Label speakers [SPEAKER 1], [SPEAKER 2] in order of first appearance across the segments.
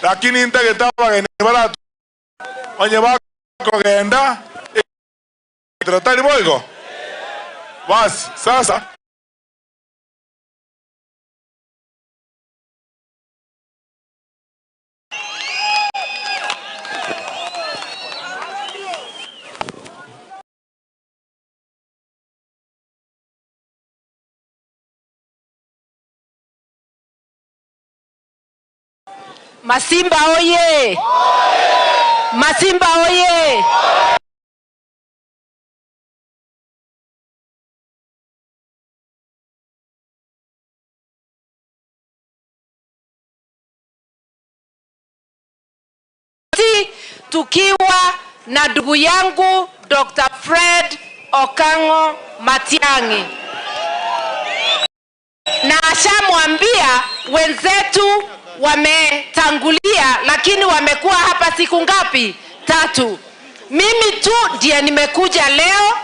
[SPEAKER 1] Lakini ntagete abageni bara onye bakogenda tari boigo. Basi sasa
[SPEAKER 2] Masimba oye! Masimba oye! Tukiwa na ndugu yangu Dr. Fred Okengo Matiang'i, na ashamwambia wenzetu wametangulia, lakini wamekuwa hapa siku ngapi? 3. Mimi tu ndiye nimekuja leo.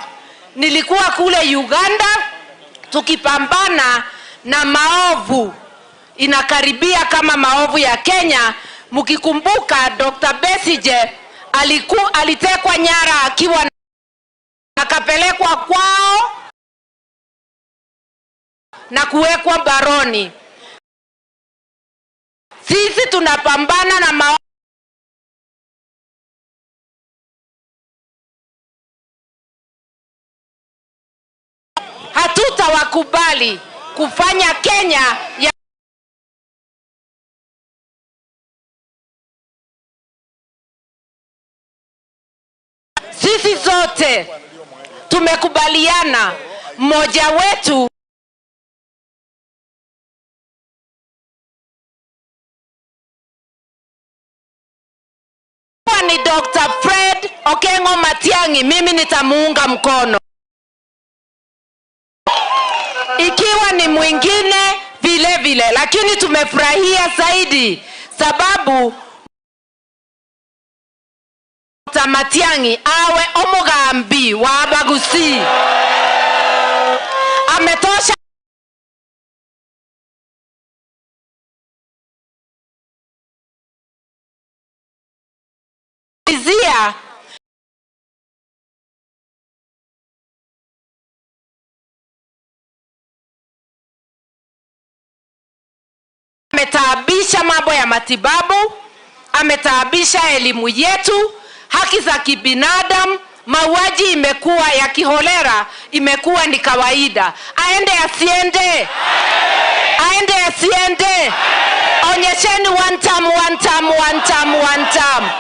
[SPEAKER 2] Nilikuwa kule Uganda tukipambana na maovu inakaribia kama maovu ya Kenya. Mkikumbuka Dr. Besigye alitekwa nyara akiwa akapelekwa kwao na kuwekwa baroni. Sisi tunapambana na maovu. Hatutawakubali kufanya Kenya ya sisi zote tumekubaliana mmoja wetu ni Dr. Fred Okengo Matiang'i, mimi nitamuunga mkono. Ikiwa ni mwingine vile vile, lakini tumefurahia zaidi sababu Dr. Matiang'i awe omugambi wa Abagusi. Ametosha zia ametaabisha mambo ya matibabu, ametaabisha elimu yetu, haki za kibinadamu, mauaji imekuwa ya kiholera, imekuwa ni kawaida. Aende asiende? Aende asiende? Onyesheni one term, one term, one term, one term.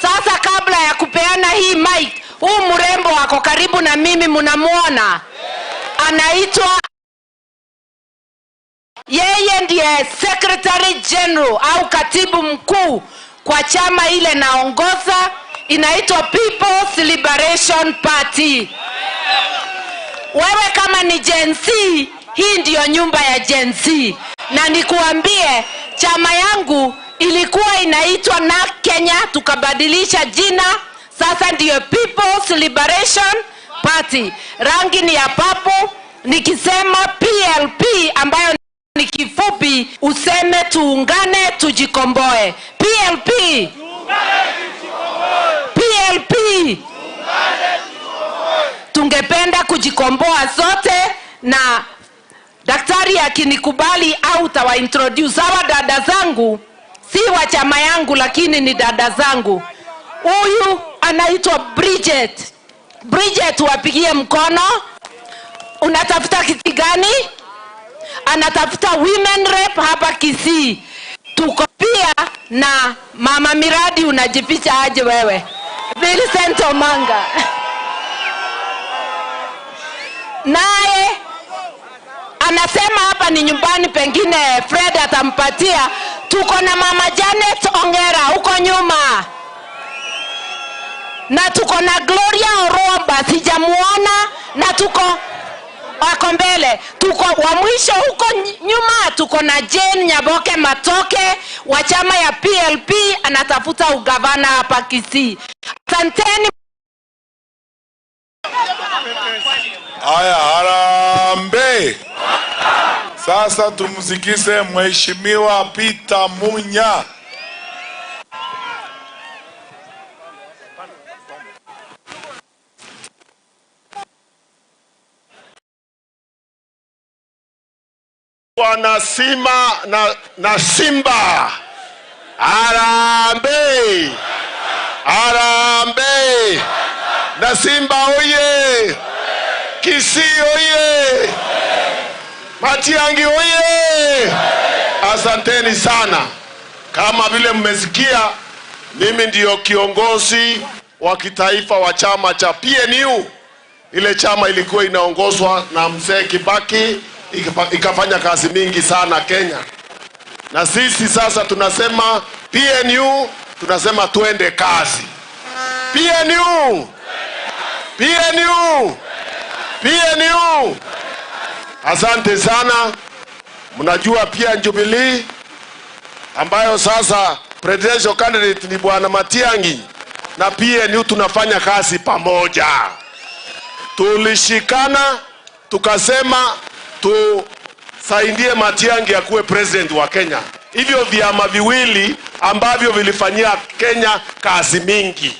[SPEAKER 2] Sasa kabla ya kupeana hii mic, huu mrembo wako karibu na mimi mnamuona? Anaitwa, yeye ndiye Secretary General au katibu mkuu kwa chama ile naongoza, inaitwa People's Liberation Party. Wewe kama ni Gen Z, hii ndiyo nyumba ya Gen Z. Na nikuambie, chama yangu ilikuwa inaitwa NARC Kenya, tukabadilisha jina, sasa ndiyo People's Liberation Party. Rangi ni ya purple. Nikisema PLP ambayo ni kifupi, useme tuungane tujikomboe. PLP. PLP. Tungependa kujikomboa sote, na daktari akinikubali au tawa introduce hawa dada zangu, si wa chama yangu lakini ni dada zangu. Huyu anaitwa Bridget. Bridget, wapigie mkono. Unatafuta kiti gani? Anatafuta women rep hapa Kisii. Tuko pia na mama miradi, unajificha aje wewe? Millicent Omanga. Naye anasema hapa ni nyumbani, pengine Fred atampatia. Tuko na mama Janet Ongera huko nyuma. Na tuko na Gloria Oromba, sijamuona, na tuko wako mbele. Tuko wa mwisho huko nyuma, tuko na Jane Nyaboke Matoke wa chama ya PLP, anatafuta ugavana hapa Kisii. Asanteni.
[SPEAKER 1] Haya, harambee. Sasa tumsikize Mheshimiwa Peter Munya.
[SPEAKER 3] Wanasima na Simba. Harambee! Harambee! Na Simba oye! Kisii oye! Matiang'i oye! Asanteni sana. Kama vile mmesikia, mimi ndiyo kiongozi wa kitaifa wa chama cha PNU. Ile chama ilikuwa inaongozwa na mzee Kibaki, ikafanya kazi mingi sana Kenya. Na sisi sasa tunasema PNU, tunasema twende kazi. PNU! PNU! PNU! Asante sana. Mnajua pia Jubilee, ambayo sasa presidential candidate ni bwana Matiang'i, na PNU tunafanya kazi pamoja. Tulishikana tukasema tusaidie Matiang'i akuwe president wa Kenya. Hivyo vyama viwili ambavyo vilifanyia Kenya kazi mingi,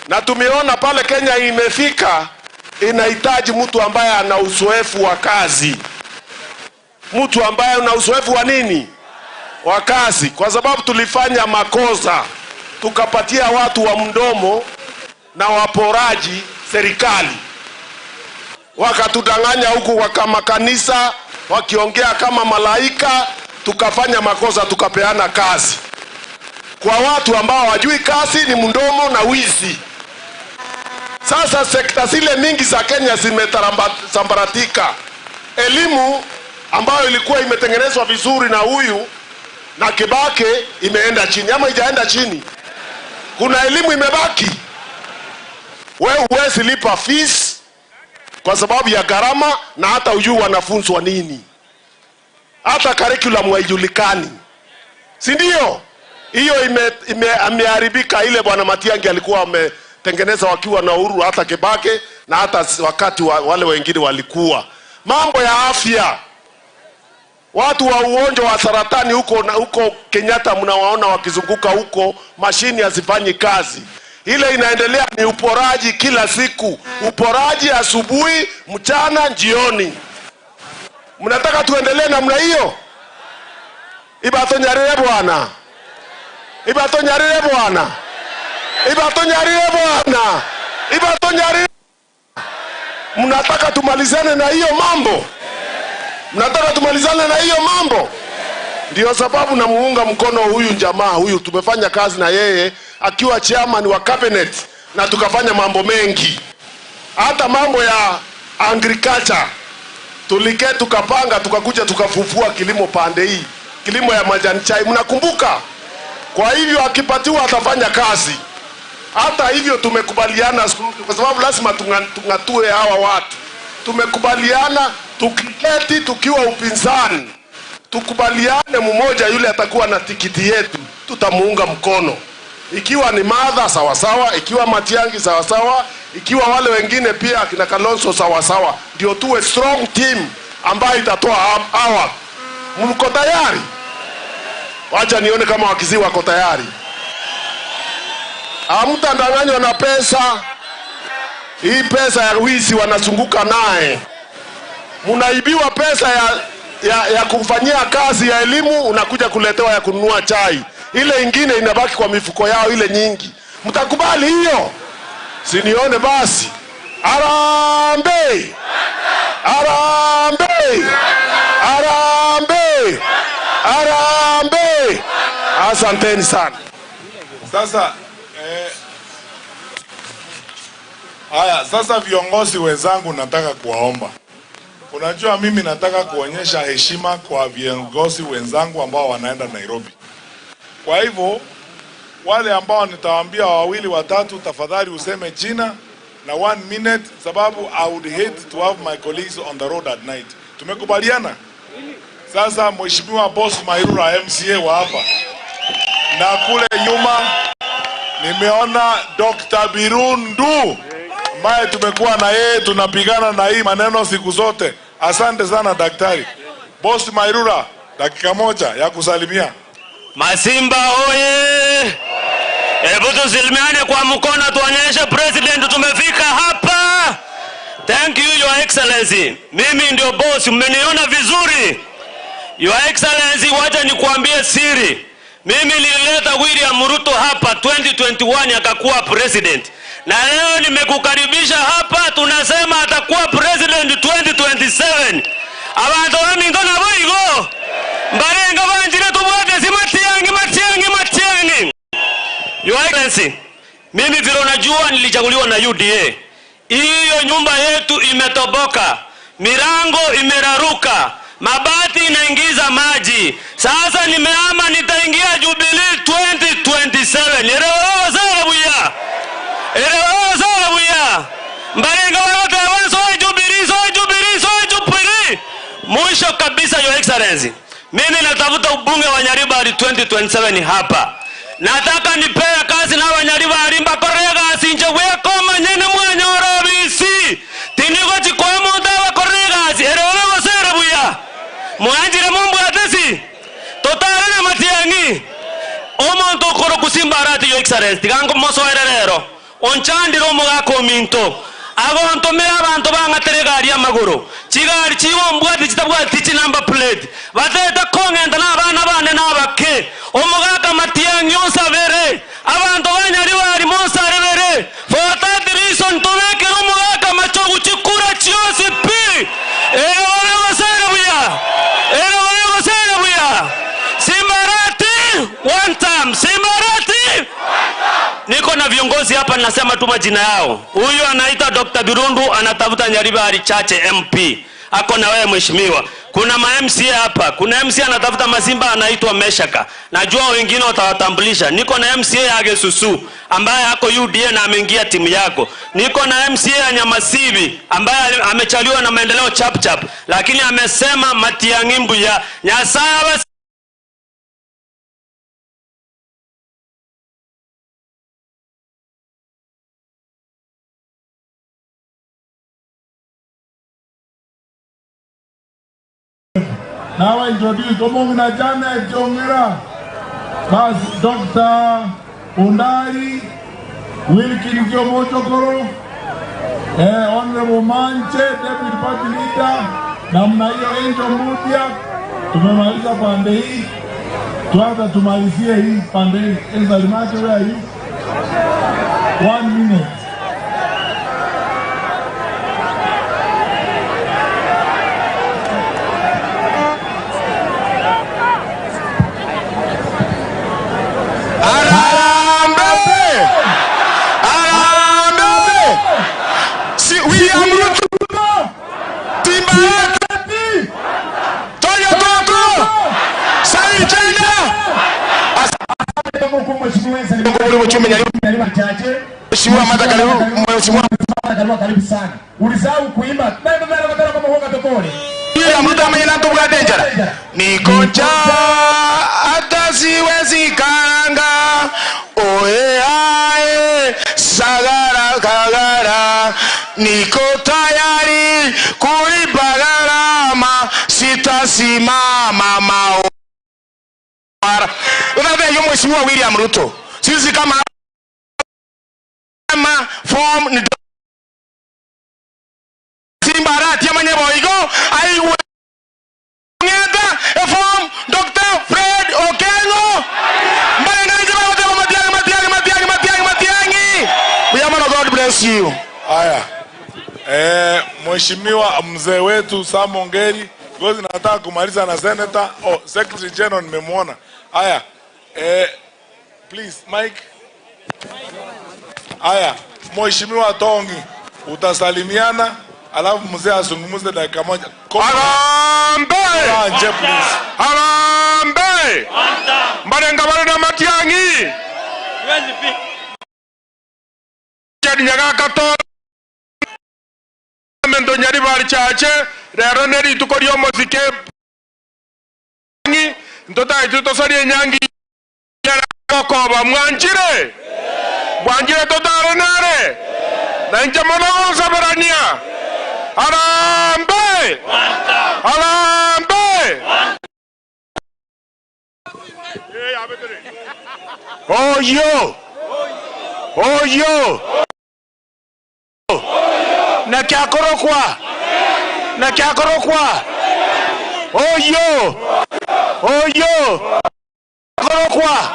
[SPEAKER 3] na tumeona pale Kenya imefika, inahitaji mtu ambaye ana uzoefu wa kazi, mtu ambaye ana uzoefu wa nini? Wa kazi, kwa sababu tulifanya makosa tukapatia watu wa mdomo na waporaji serikali, wakatudanganya huku kwa makanisa wakiongea kama malaika, tukafanya makosa tukapeana kazi kwa watu ambao hawajui kazi, ni mdomo na wizi. Sasa sekta zile mingi za Kenya zimesambaratika. Elimu ambayo ilikuwa imetengenezwa vizuri na huyu na Kibaki imeenda chini ama ijaenda chini? Kuna elimu imebaki? Wewe huwezi lipa fees kwa sababu ya gharama, na hata hujui wanafunzwa nini, hata curriculum haijulikani, si ndio? Hiyo imeharibika. Ile bwana Matiang'i alikuwa ametengeneza wakiwa na Uhuru, hata Kibaki na hata wakati wale wengine walikuwa. Mambo ya afya, watu wa ugonjwa wa saratani huko na huko Kenyatta mnawaona wakizunguka huko, mashini hazifanyi kazi. Ile inaendelea ni uporaji kila siku, uporaji asubuhi, mchana, jioni. Mnataka tuendelee namna hiyo? Ibatonyarire bwana, ibatonyarire bwana, ibatonyarire bwana, ibatonyarire. Mnataka tumalizane na hiyo mambo? Mnataka tumalizane na hiyo mambo? Ndio sababu namuunga mkono huyu jamaa huyu. Tumefanya kazi na yeye akiwa chairman wa cabinet na tukafanya mambo mengi, hata mambo ya agriculture tulike tukapanga, tukakuja tukafufua kilimo pande hii, kilimo ya majani chai, mnakumbuka? Kwa hivyo akipatiwa atafanya kazi. Hata hivyo tumekubaliana, kwa sababu lazima tungatue hawa watu. Tumekubaliana tukiketi tukiwa upinzani, tukubaliane mmoja yule atakuwa na tikiti yetu, tutamuunga mkono. Ikiwa ni Martha sawasawa, ikiwa Matiang'i sawasawa, ikiwa wale wengine pia akina Kalonzo sawasawa, ndio tuwe strong team ambayo itatoa hawa. Mko tayari? Wacha nione kama Wakisii wako tayari. Hamtadanganywa na pesa. Hii pesa ya wizi wanazunguka naye. Mnaibiwa pesa ya kufanyia kazi ya elimu, unakuja kuletewa ya kununua chai. Ile ingine inabaki kwa mifuko yao, ile nyingi. Mtakubali hiyo? Sinione basi. Harambee! Harambee! Harambee! Harambee! Asanteni sana.
[SPEAKER 1] Sasa haya, sasa viongozi wenzangu, nataka kuwaomba. Unajua mimi nataka kuonyesha heshima kwa viongozi wenzangu ambao wanaenda Nairobi. Kwa hivyo wale ambao nitawaambia wawili watatu, tafadhali useme jina na one minute, sababu I would hate to have my colleagues on the road at night. Tumekubaliana? Sasa Mheshimiwa Boss Mairura, MCA wa hapa, na kule nyuma nimeona Dr. Birundu ambaye tumekuwa na yeye tunapigana na hii maneno siku zote. Asante sana daktari. Boss Mairura, dakika moja ya kusalimia.
[SPEAKER 4] Masimba oye! Hebu tusalimiane kwa mkono, tuonyeshe president tumefika hapa. Thank you, Your Excellency. Mimi ndio boss, mmeniona vizuri. Your Excellency, wacha nikuambie siri. Mimi nilileta William Ruto hapa 2021 akakuwa president. Na leo nimekukaribisha hapa, tunasema atakuwa president 2027. Abantu baminto nabo igo. Mbarenga banjire tubwate si Matiang'i, Matiang'i, Matiang'i. Your Excellency, mimi vile unajua nilichaguliwa na UDA. Hiyo nyumba yetu imetoboka, milango imeraruka, mabati inaingiza maji. Sasa nimehama, nitaingia Jubilee 2027. Erewo sara buya. Erewo sara buya. Mbarenga wote so Jubilee, so Jubilee, so Jubilee. Mwisho kabisa, Your Excellency, mimi natafuta ubunge wa Nyaribari 2027 hapa. Nataka nipewe kazi na Wanyaribari mbakorega sinje wekoma nyene mwanyoro bisi. Tinigo chikwamu ndawa korega si erewole gosere buya. Mwanjire mumbu atesi. Totare na Matiang'i. Omonto okoro kusimba arati, Your Excellency. Tigango mosoere rero. Onchandire omogaka ominto. Agontomera abantu bang'atere gari amaguru. Chigari chigombwati chitabwati chi number plate. Batete kong'enda n'abana bane n'abake. Omogaka Matiang'i osabere. Abantu banyaribari mosarebere. For that reason tobekere omogaka Machogu chikura chionsi pi. Ere bare gosere buya. Ere bare gosere buya. Simbarati one time. Simbarati. Niko na viongozi hapa, nasema tu majina yao. Huyu anaitwa Dr. Birundu, anatafuta Nyaribari Chache MP. Ako na wewe mheshimiwa. Kuna ma MCA hapa. Kuna MCA anatafuta Masimba anaitwa Meshaka. Najua wengine watawatambulisha. Niko na MCA ya Gesusu ambaye ako UDA na ameingia timu yako. Niko na MCA ya Nyamasibi ambaye amechaliwa na maendeleo chap chap, lakini amesema Matiang'i mbuya. Nyasaye
[SPEAKER 1] Now I introduce Omongina Janet Jongera, Bas Dr. Undari, Wilkin Kiomochokoro, Honorable Manche, Deputy Party Leader, namna hiyo Angel Mudia. Tumemaliza pande hii, tuanza tumalizie hii pande hii. Ezra Manche, where are you? 1 minute.
[SPEAKER 3] Harambee! Harambee! Si William Ruto, Simba yetu, Toyo Toko, Sai China. Mheshimiwa Martha Karua, Mheshimiwa
[SPEAKER 5] Karua, karibu sana. Ulisahau kuimba.
[SPEAKER 3] William Ruto amenyana tubwate njara. Niko njaa hata siwezi karanga. Oe ae sagara kagara. Niko tayari kulipa gharama, sitasimama maora. Unadai Mheshimiwa William Ruto, sisi kama form ni Simba Arati amanye boigo aiwe ngenda form Dr. Fred Okengo Mbarenga nje baba Matiang'i Matiang'i Matiang'i Matiang'i Matiang'i. Uyamano, God bless you.
[SPEAKER 1] Haya. Mheshimiwa mzee wetu Sam Ongeri, because nataka kumaliza na senator, oh, Secretary General nimemuona. Haya. Please Mike. Haya, Mheshimiwa Tongi, utasalimiana alafu mzee azungumze dakika moja.
[SPEAKER 3] Harambee!
[SPEAKER 1] Anje please.
[SPEAKER 3] Harambee! Mbarenga bale na Matiang'i. Nyagaka to mendo Nyaribari Chache rero neri rituko ria omosike ntotaete tosarie enyangi gokoba mwanchire bwanchire totare nare na inche mono gosaberania. Harambee! Harambee! Oyo! Oyo!
[SPEAKER 6] Na kyakorokwa. Na kyakorokwa. Oyo. Oyo. Korokwa.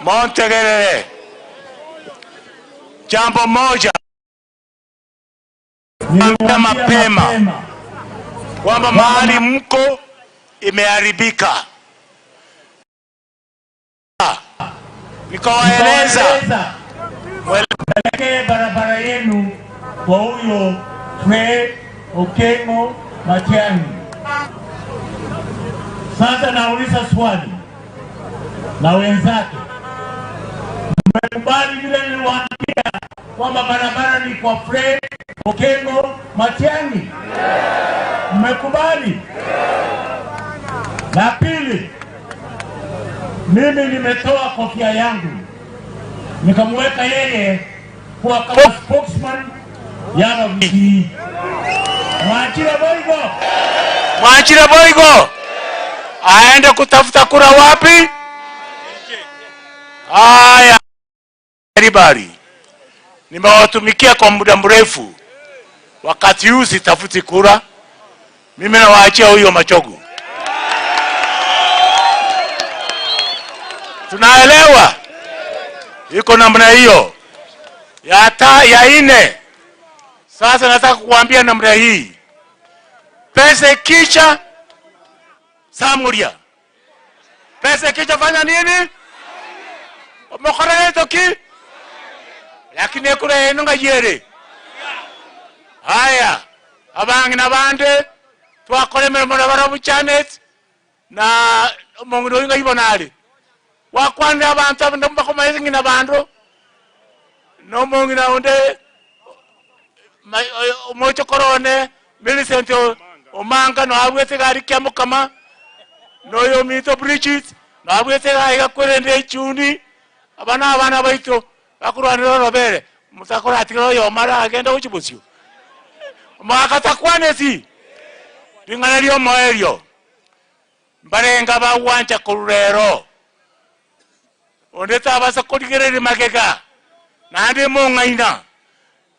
[SPEAKER 6] Montegerere. Jambo moja mapema kwamba mahali mko imeharibika. Nikawaeleza
[SPEAKER 5] mwelekee barabara yenu kwa huyo Fred Okengo Matiang'i. Sasa nauliza swali na wenzake, mmekubali vile niliwaambia kwamba barabara ni kwa Fred Okengo Matiang'i? Mmekubali? La pili, mimi nimetoa kofia yangu nikamweka yeye kuwa kama spokesman ya VP. Mwachire Boigo.
[SPEAKER 6] Mwachire Boigo aende kutafuta kura wapi? Haya, ribari nimewatumikia kwa muda mrefu, wakati huu sitafuti kura. Mimi nawaachia huyo Machogu. Tunaelewa iko namna hiyo. Ya ine, sasa nataka kuambia namna hii. Pesa kicha samuria. Pesa kicha fanya nini? Omokore toki. Lakini kura yenu ngayere. Haya, abangi na bande twakore mirimo na barabu chanet na omongo oyo ngayibonali. Wakwanira abantu abo ndambakomayizi ngina bandu nomongina onde omocho korone Millicent Omanga no abwete gari kya mukama noyo mito Bridget no abwete gari gakwerende chuni abana abana baito bakurwanira robere mutakora atigiro yo mara agenda uchibusio makatakwanesi ringana ryo moerio mbarenga bawanja kurero ondeta abasa korigerere makeka nande mongaina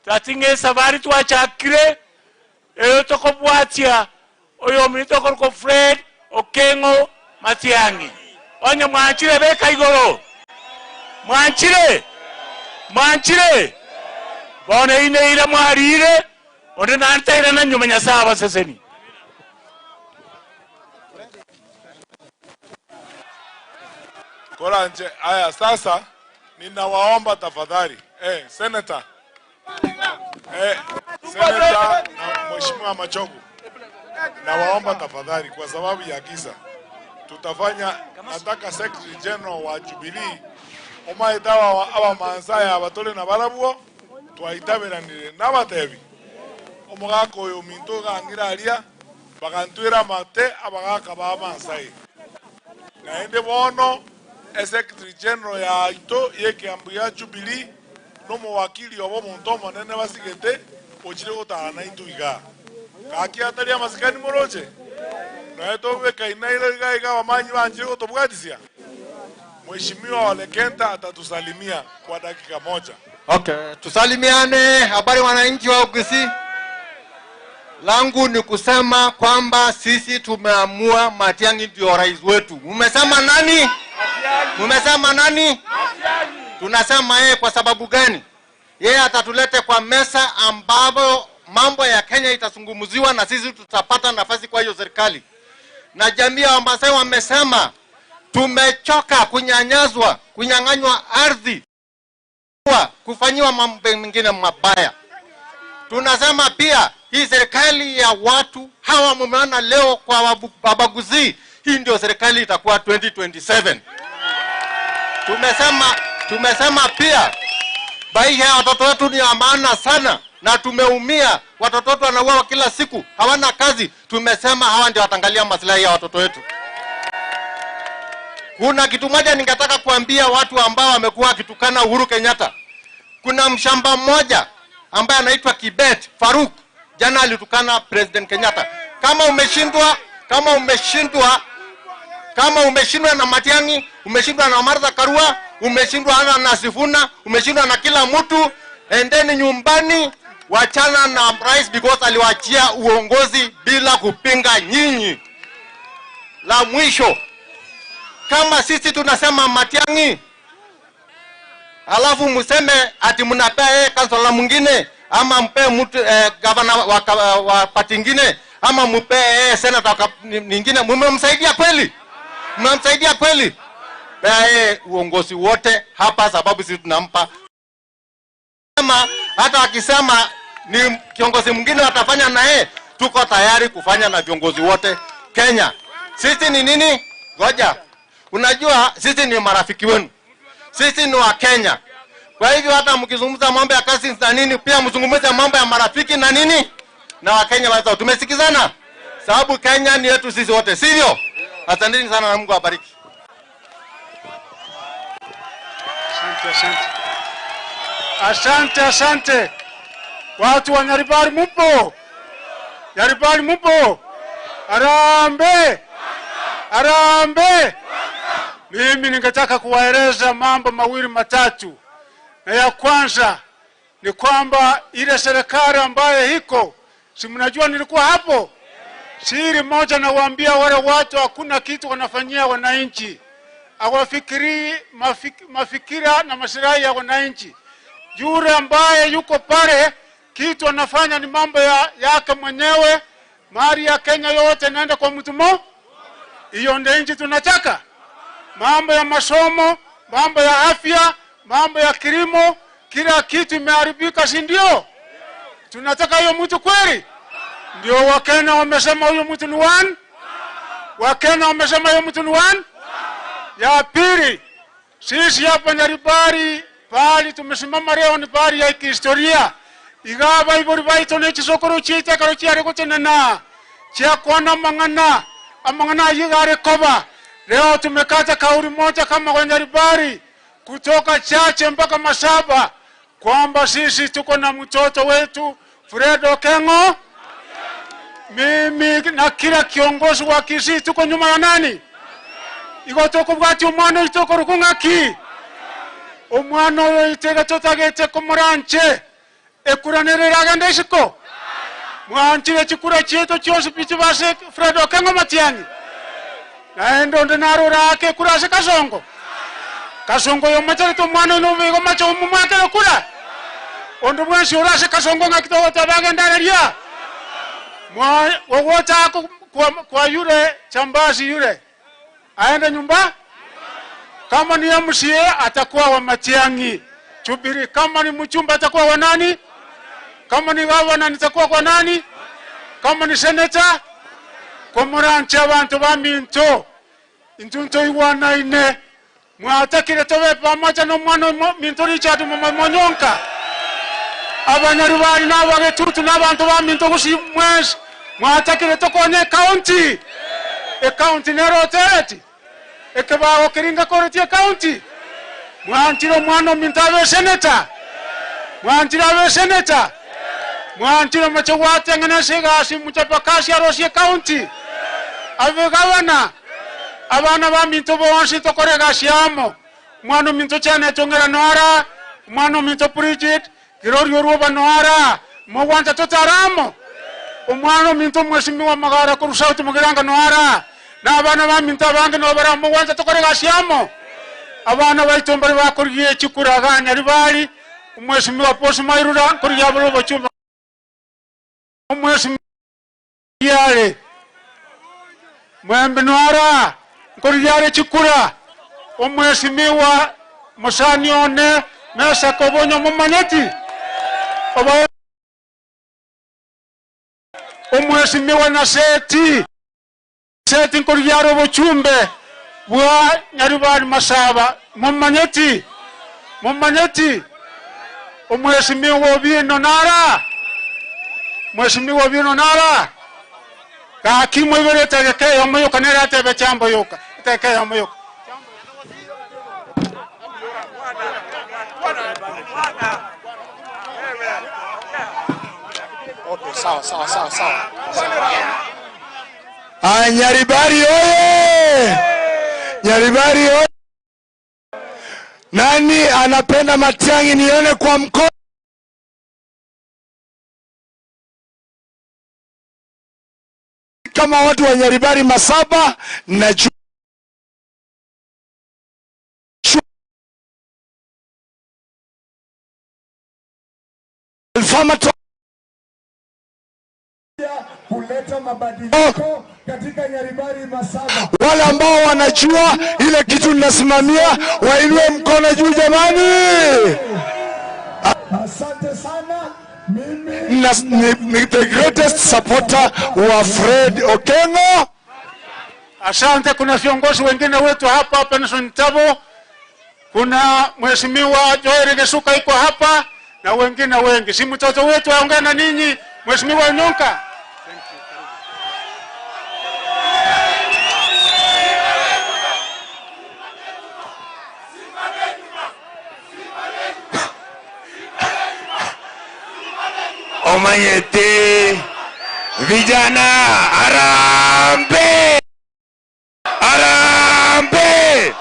[SPEAKER 6] tatinge safari twachakire eyo tokobwatia oyo mito korko Fred Okengo Matiang'i. Onye mwanchire beka igoro. Mwanchire. Mwanchire. Bone ine ira mwarire onde nante na nyuma nyasaba seseni.
[SPEAKER 1] Koranje, haya sasa ninawaomba tafadhali. Senator. Senator na Mheshimiwa Machogu. Nawaomba tafadhali kwa sababu ya giza. Tutafanya, nataka Secretary General wa Jubilee omaitawa aba mansaya abatole na barabwo twaitaberanire nabatebi. Omogako oyo minto gangira aria bagantwira mate abagaka ba mansai. Naende bono Secretary General ya ito yeke ya Jubilee no mowakili obo muntu monene basigete ochire gotana intuiga. Kaki atari amasikani moroche. Na eto beka inaile iga iga wamanyi banjire gotobwatisia. Mheshimiwa Ole Kenta atatusalimia kwa dakika moja.
[SPEAKER 7] Okay, tusalimiane. Habari wananchi wa Kisii. Langu ni kusema kwamba sisi tumeamua Matiang'i ndio rais wetu. Umesema nani? Umesema nani? Tunasema yeye kwa sababu gani? Yeye atatulete kwa mesa ambapo mambo ya Kenya itazungumziwa na sisi tutapata nafasi kwa hiyo serikali. Na jamii ya Wamasai wamesema tumechoka kunyanyazwa, kunyang'anywa ardhi, kufanyiwa mambo mengine mabaya. Tunasema pia hii serikali ya watu hawa mumeona leo kwa wabaguzi, hii ndio serikali itakuwa 2027. Tumesema pia maisha ya watoto wetu ni ya maana sana na tumeumia, watoto wetu wanauawa kila siku, hawana kazi. Tumesema hawa ndio watangalia maslahi ya watoto wetu. Kuna kitu moja ningetaka kuambia watu ambao wamekuwa wakitukana Uhuru Kenyatta. Kuna mshamba mmoja ambaye anaitwa Kibet Faruk, jana alitukana President Kenyatta. Kama umeshindwa na Matiang'i, umeshindwa na Martha Karua, umeshindwa na Sifuna, umeshindwa na kila mtu, Endeni nyumbani, wachana na rais because aliwaachia uongozi bila kupinga nyinyi. La mwisho, kama sisi tunasema Matiang'i, alafu mseme ati mnapea yeye kansela mwingine ama mpe mtu gavana wa pati ingine ama mpe yeye senator nyingine, mmemsaidia kweli? Mmemsaidia kweli? Pea yeye uongozi wote hapa, sababu sisi tunampa. Kama hata akisema ni kiongozi mwingine atafanya na yeye, tuko tayari kufanya na viongozi wote Kenya. Sisi ni nini? Ngoja. Unajua sisi ni marafiki wenu. Sisi ni wa Kenya. Kwa hivyo hata mkizungumza mambo ya kazi na nini, pia mzungumze mambo ya marafiki na nini na Wakenya wenzao. Tumesikizana? Sababu Kenya ni yetu sisi wote, sivyo? Asanteni sana na Mungu awabariki.
[SPEAKER 6] Asante, asante. Asante, asante. Watu wa Nyaribari mupo? Nyaribari mupo? Arambe! Arambe! Mimi ningetaka kuwaeleza mambo mawili matatu. Na ya kwanza ni kwamba ile serikali ambayo iko, si mnajua nilikuwa hapo? Siri moja nawaambia wale watu, hakuna kitu wanafanyia wananchi. Hawafikiri mafikira na maslahi ya wananchi. Yule ambaye yuko pale kitu anafanya ni mambo yake mwenyewe. Mali ya Kenya yote inaenda kwa mtu mmoja. Hiyo ndio nchi tunataka. Mambo ya masomo, mambo ya afya, mambo ya kilimo, kila kitu imeharibika, si ndio? Tunataka hiyo mtu kweli? Ndio Wakenya wamesema huyo mtu ni one. Wakenya wamesema huyo mtu ni one. Ya pili, sisi hapa Nyaribari pali tumesimama leo ni pali ya kihistoria. Igaba ibori baito ne chisokoro chiita karo chiare kutenena. Chia kuona mangana, amangana yigare koba. Leo tumekata kauli moja kama kwa Nyaribari kutoka Chache mpaka Masaba kwamba sisi tuko na mtoto wetu Fred Okengo. Mimi na kila kiongozi wa Kisii tuko nyuma ya nani? Iko toko bwati umwana itoko rukungaki. Omwana oyo itega totagete komoranche. Ekuranere agende isiko. Mwanchire chikura cheto chionsi pichi base Fred Okengo Matiang'i. Naendo ndenaro rake kurase Kasongo. Kasongo yo machere to mwana no bigo macho mumwake kura. Ondo mwensi orase Kasongo ngakito tabagenda ria. Mwa wota kwa yule chambazi yule. Aende nyumba? Kama ni MCA atakuwa wa Matiang'i. Chubiri. Kama ni mchumba atakuwa wa nani? Kama ni gavana nitakuwa kwa nani? Kama ni senator? Komoranche abantu baminto. Intunto iwana ine. Mwatakire tobe pamoja no mwana minto Richard Monyonka. Abanyarubari n'abagetutu n'abantu baminto gusi mwezi. Mwatakire tokonye county. E county nero tereti. Ekebago kiringa koreti e county. Mwantiro mwana minto abe senator. Mwantiro abe senator. Mwantiro machawate ngana segasi muchapakasi arosie county. Abe gavana. Abana ba minto bonsi tokorega siamo. Mwana minto chane tongera noara. Mwana minto Bridget kirorio ruba noara. Mwanta totaramo. Omwana minto mheshimiwa Magara kurusauti mugiranga noara. Na abana ba minto abange no bara mwanta tokorega siamo. Abana baitombari bakoriye chikuraga Nyaribari. Mheshimiwa Posi Mairura kuriya bolo chumba. Mheshimiwa yale. Mwembe noara. Nkoriyare chikura. Omheshimiwa Musani one Mesa Kobonyo mumaneti. Oba Omheshimiwa na seti. Seti nkoriyare obuchumbe bwa Nyaribari Masaba mumaneti. Mumaneti. Omheshimiwa Obino nara. Mheshimiwa Obino nara. Kakimwe ibere tegeke yomoyoka nera tebe chambo yoka. Tegeke yomoyoka.
[SPEAKER 8] Okay, sawa sawa sawa sawa.
[SPEAKER 9] Ah, Nyaribari oye! Nyaribari oye! Nani anapenda Matiang'i nione kwa mkono? Kama watu wa Nyaribari Masaba na
[SPEAKER 10] kuleta mabadiliko katika Nyaribari Masaba.
[SPEAKER 9] Wale ambao wanajua ile kitu ninasimamia wainue mkono juu jamani.
[SPEAKER 10] Asante sana. Mimi
[SPEAKER 9] ni the greatest supporter wa Fred Okengo.
[SPEAKER 6] Asante. Kuna viongozi wengine wetu hapa Benson Tabo, kuna Mheshimiwa Joel Gisuka iko hapa na wengine wengi. Si mtoto wetu aongea na ninyi, Mheshimiwa Nyonka.
[SPEAKER 9] Omanyete vijana, arambe arambe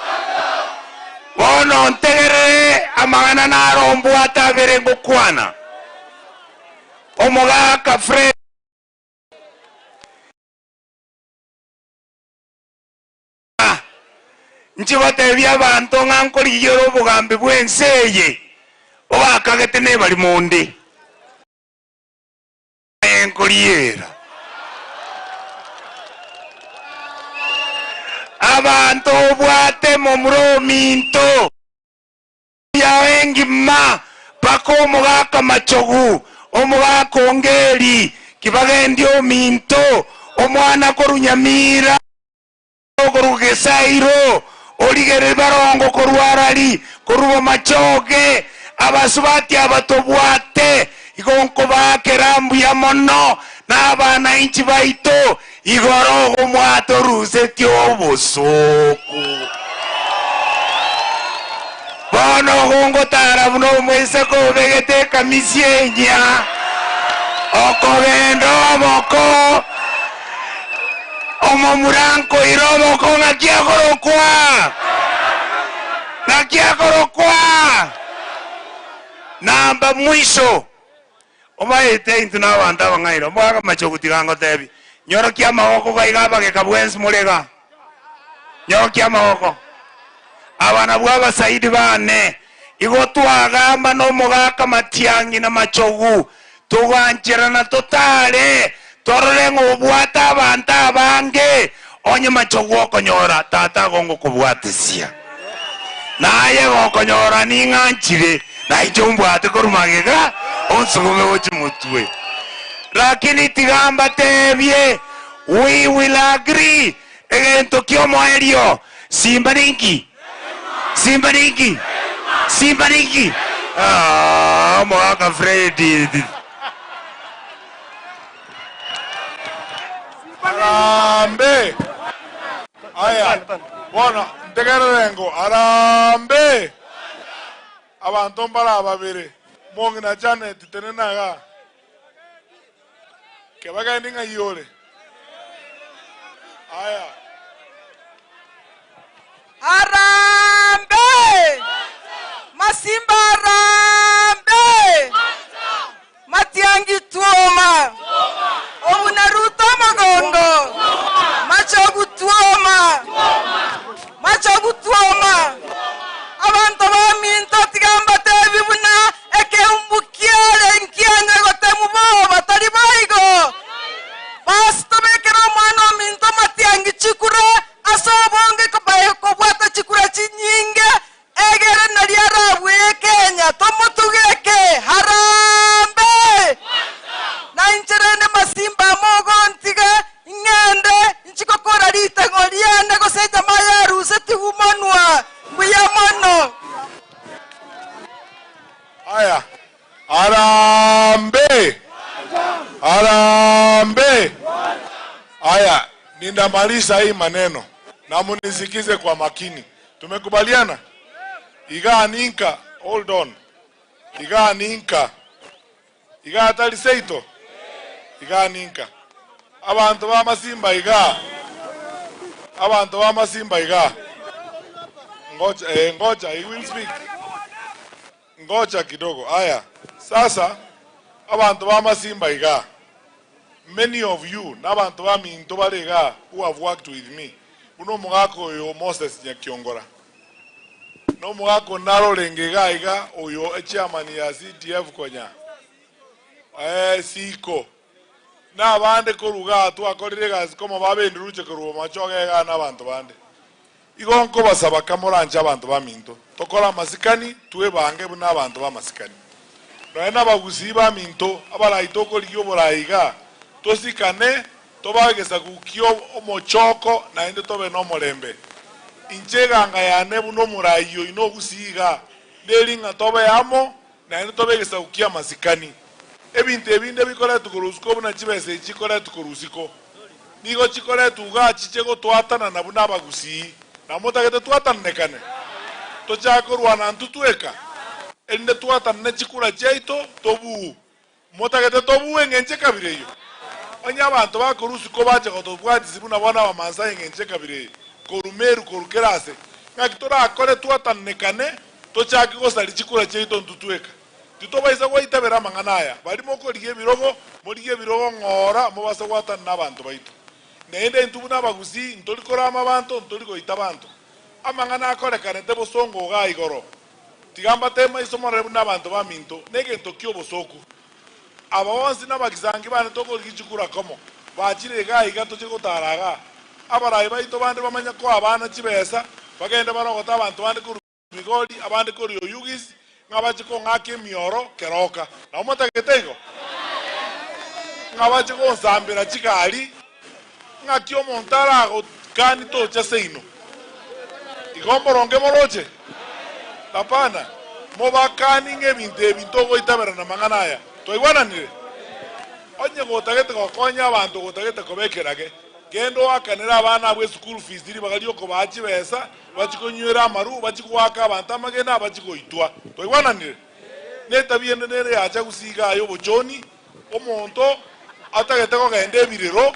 [SPEAKER 9] bono ntegerere amang'ana narombwata abere ngokwana omogaka Fred nchibatebia abanto ng'a nkorigiera obogambi bwa ense eye obakagete nebari monde nkoriera abantu obwate momuro minto yawe ngima paka omogaka Machogu omogaka Ongeri kibagendi ominto omwana korunyamira korugesairo oligere barongo korwarari korubo machoge abasubati abatobwate igonko bakerambu ya mono n'abana inchi baito igoro omwato rusetio obosoku bono gongo tara buno omwese kobegete ekamisi enya okogenda oboko omomuranko ira oboko ng'aki akorokwa ng'aki akorokwa namba mwisho omaete intu n'abantu abang'aire omwaka Machogu tiga ngotebi nyorokia amagoko gaiga abageka bwensi murega nyorokia amagoko abana bwa abasaidi bane igo twagamba n'omogaka Matiang'i na Machogu tugancherana totare torore ng'obwata abantu abange onye Machogu okonyora tata gongo kobwatesia naye gokonyora ning'anchire nainche ombwate korumagega onsugume gochi mutwe lakini tigamba tebie we will agree egento kiomoerio simba ninki simba ninki simba ninki omogaka Fred.
[SPEAKER 1] Arambe. Aya bono ntegererengo arambe abantu mbara babere mongina Janet tenenaga kebagandi ng'ayore. Aya
[SPEAKER 11] arambe Masimba arambe Matiang'i tuoma Obunaruto magondo Machogu tuoma Machogu tuoma abantu baminto tigamba tebibuna ekeumbukiere nkianya gotemu bo batari baigo basitobekera omwana ominto Matiang'i chikura ase obonge kobwata chikura chinyinge egere nari arabwe Kenya tomotugeke harambe na incherende Masimba mogontiga ing'ende nchikokora riteng'o riane gose jamaa yaruse tigumonwa mbuya mono.
[SPEAKER 1] Aya arambe arambe. Aya nindamaliza hii maneno na munisikize kwa makini. Tumekubaliana? Iga ninka, hold on. Iga ninka. Iga atali seito. Iga ninka. Abantu ba Masimba iga. Abantu ba Masimba iga. Ngoja, ngoja, he will speak. Ngoja kidogo. Aya. Sasa abantu ba Masimba iga. Many of you n'abantu baminto barega who have worked with me. Uno mugako oyo Moses Nyakiongora. No mugako narorenge iga oyo chairman ya CTF konya. Siko. N'abande koruga twakorire gasi koma babendiruche koruba machoge ga n'abantu bande. Igonko basaba kamoranja abantu baminto. Tokora masikani tuwebange buna abantu bamasikani. Naena bagusi baminto abaraitoko ligyo boraiga. Tosikane tobagesa kukio omochoko naende tobe no morembe. Incheganga yane buno murayo ino gusiga. Nelinga tobe amo naende tobegesa kukia masikani. Ebintu ebinde bikora tukorusiko buna chibese chikora tukorusiko. Nigo chikora tuga chichego twatana na buna abagusi. Na motagete twatanekane. Tochakorwana ntutueka. Ende twatane chikura chaito tobu. Motagete tobu engenche kabireyo. Onye abantu bakorusiko bache gotobwatisi buna bwana wa Masai engenche kabireyo. Korumeru korukerase. Ngaki torakore twatanekane tochaki gosari chikura chaito ntutueka. Titobaisa gwitabera amang'ana aya barimo korigia ebirogo morigie ebirogo ng'ora mobasa gwatana n'abantu baito naende intwe buna abagusi ntori korama abanto ntori goita abanto amang'ana akorekanete bosongo iga igoro tiga mbate maiso morore buna abanto baminto na egento kia obosoku aba bonsi n'abagisangi bane tokorigia chikura komo bachire iga iga toche gotara iga abarai baito bande bamanya koa abana chibesa bagende barogota abanto bande korwa Migori abande korwa Oyugis ng'abache kong'aka emioro keroka na omotagete igo ng'abache gonsambera chigari ng'aki omonto aragokani tocha seino igo mboronge moroche hapana mobakani ng'ebinto ebinto ogoitabera na mang'ana aya twaigwananire onye gotagete gokonya abanto gotagete kobekerage genda oakanere abana abwo eschool fees riri bagaria okobaa chibesa bachikonywera amaru bachikoaka abantu amagena bachikoitwa twaigwananire netabia ende nere yacha gusiga ayo obochoni omonto atagete kogenda ebirero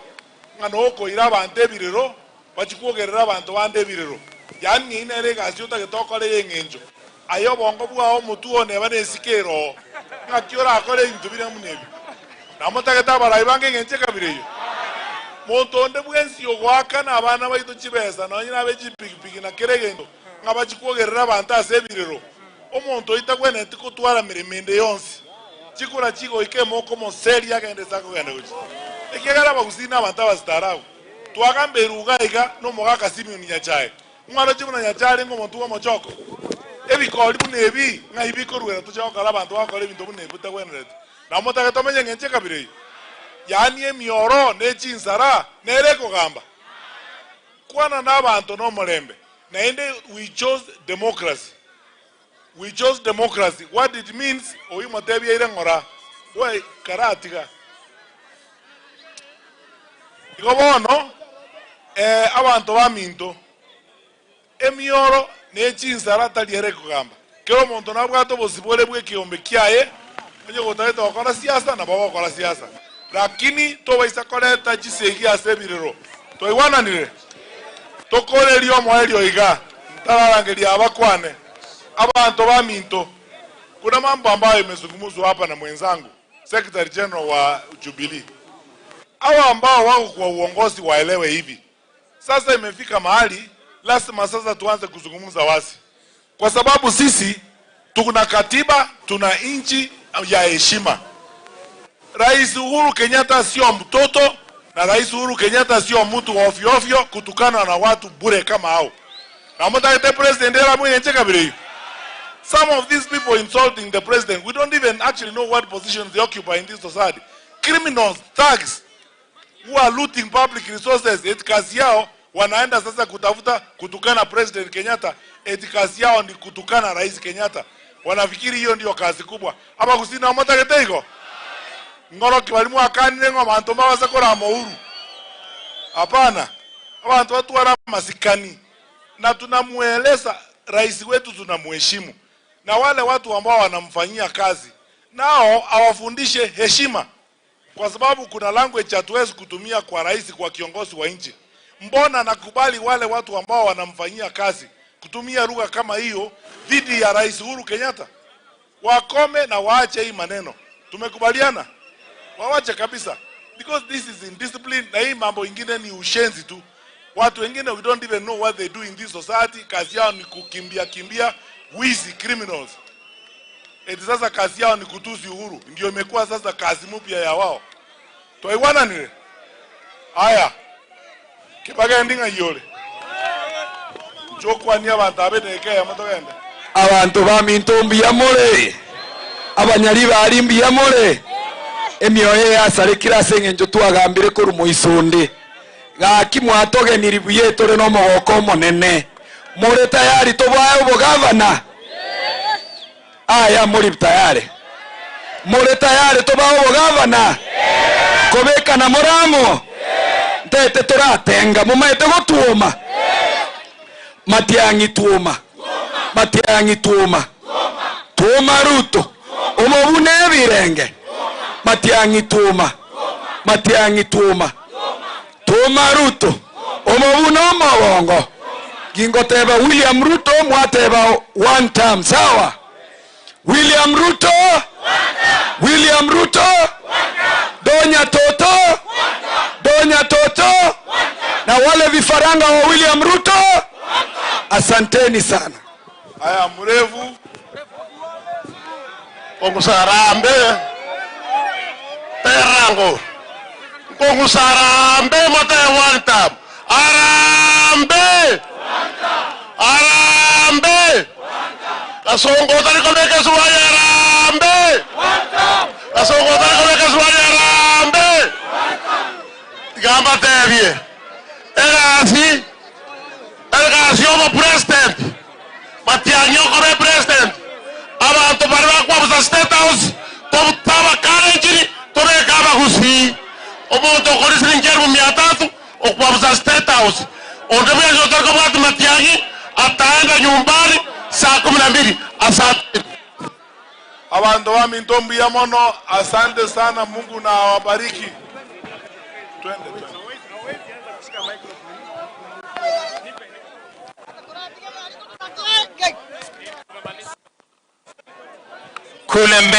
[SPEAKER 1] ng'a nokoira abanto ebirero bachikwogerera abanto bande ebirero yaani ng'ai nere egasi otagete okore ya eng'encho aye obongo bwao omotu oneba na esike eroo ng'aki orakore ebinto bire buna ebi namotagete abarai bange eng'encho ekabira eyo monto onde bwensi ogoakana abana baito chibesa nonye nabe chipikipiki na kere egento ng'a bachikwogerera abanto ase ebirero omonto oitagwenereti kotwara mirimo ende yonsi chikura chigoika emoko omoseri agende ase akogenda gochia ekiagera abagusii na abanto abasitarabu twagamba eruga iga na omogaka Simeon Nyachae omwana oche buna Nyachae arenge omonto bwa omochoko ebikori buna ebi ng'ai bikorwera toche gokora abanto bagokora ebinto buna ebi bitagwenerete namotagete omenye eng'encho ekabira eyo yaani emioro nechinsara nere kogamba kwana n'abanto n'omorembe naende we chose democracy. We chose democracy. What it means oyu motebia ire ng'ora we karatiga igo bono abantu baminto emioro nechinsara tari ere kogamba kero omonto nabwate obosibore bwa ekiombe kiaye onye gotagete gokora siasa nabo bagokora siasa lakini tobaisa koreta chisegi ase ebirero twaigwananire tokoreria omoerio iga ntararangeria abakwane abantu baminto. Kuna mambo ambayo imezungumzwa hapa na mwenzangu Secretary General wa Jubilee. Hawa ambao wako kwa uongozi waelewe hivi. Sasa imefika mahali lazima sasa tuanze kuzungumza wazi, kwa sababu sisi tuna katiba, tuna nchi ya heshima. Rais Uhuru Kenyatta sio mtoto na Rais Uhuru Kenyatta sio mtu wa ovyo ovyo kutukana na watu bure kama hao. Na mtagete president era mwenye kabiri. Some of these people insulting the president, we don't even actually know what positions they occupy in this society. Criminals, thugs who are looting public resources, eti kazi yao wanaenda sasa kutafuta kutukana President Kenyatta, eti kazi yao ni kutukana Rais Kenyatta. Wanafikiri hiyo ndio kazi kubwa. Aba kusina mtagete iko. Ngoro kibalimu akanire ngo abantu mabasa kora mohuru. Hapana. Abantu watu wana masikani. Na tunamueleza rais wetu tunamheshimu. Na wale watu ambao wanamfanyia kazi nao awafundishe heshima, kwa sababu kuna language hatuwezi kutumia kwa rais, kwa kiongozi wa nchi. Mbona nakubali wale watu ambao wanamfanyia kazi kutumia lugha kama hiyo dhidi ya Rais Uhuru Kenyatta? Wakome na waache hii maneno. Tumekubaliana? Wawache kabisa. Because this is indiscipline, na hii mambo ingine ni ushenzi tu. Watu wengine, we don't even know what they do in this society. Kazi yao ni kukimbia kimbia, wizi, criminals. Eti sasa kazi yao ni kutusi Uhuru, ndio imekuwa sasa kazi mpya ya wao. Twaiwana nile aya kibagende ng'ayore nchokwania abantu abenekea motogende.
[SPEAKER 12] Abantu ba minto mbiyamore, abanyari bari mbiyamore, emioyo yasarekire ase eng'encho twagambire korwa moisunde. Gaki mwatogeniri buye tore no mogoko omonene. More tayari tobwae obogavana? Aya, muri tayari? More tayari tobwae obogavana? Kobeka na moramo ntete toratenga mumaete gotuoma. Matiang'i tuoma, Matiang'i tuoma, tuoma Ruto omobune ebirenge. Matiang'i tuoma, Matiang'i tuoma, tuoma Ruto omobune omobongo. Gingoteba William Ruto mwateba one term, sawa? William Ruto, William Ruto, Donya Toto, Donya Toto, na wale vifaranga wa William Ruto, asanteni sana.
[SPEAKER 1] Aya, mrefu
[SPEAKER 3] Kongusarambe terango Kongusarambe mote one time. Arambe, arambe. Kasongo tari kobeke suwaya arambe. Kasongo tari kobeke suwaya arambe. Gamba tebie. Erasi, erasi omo president. Matiang'i okobe president. Abantu bari bakwabuza State House, tobutaba karenjiri, tobeka abagusi. Omuntu okora siringi 300 okwabuza State House. Onde bwe yotorko bwati Matiang'i ataenda nyumbani saa 12. Asante.
[SPEAKER 1] Abantu wa minto mbiyamono, asante sana, Mungu na awabariki. Twende, twende.
[SPEAKER 9] Kule mbele.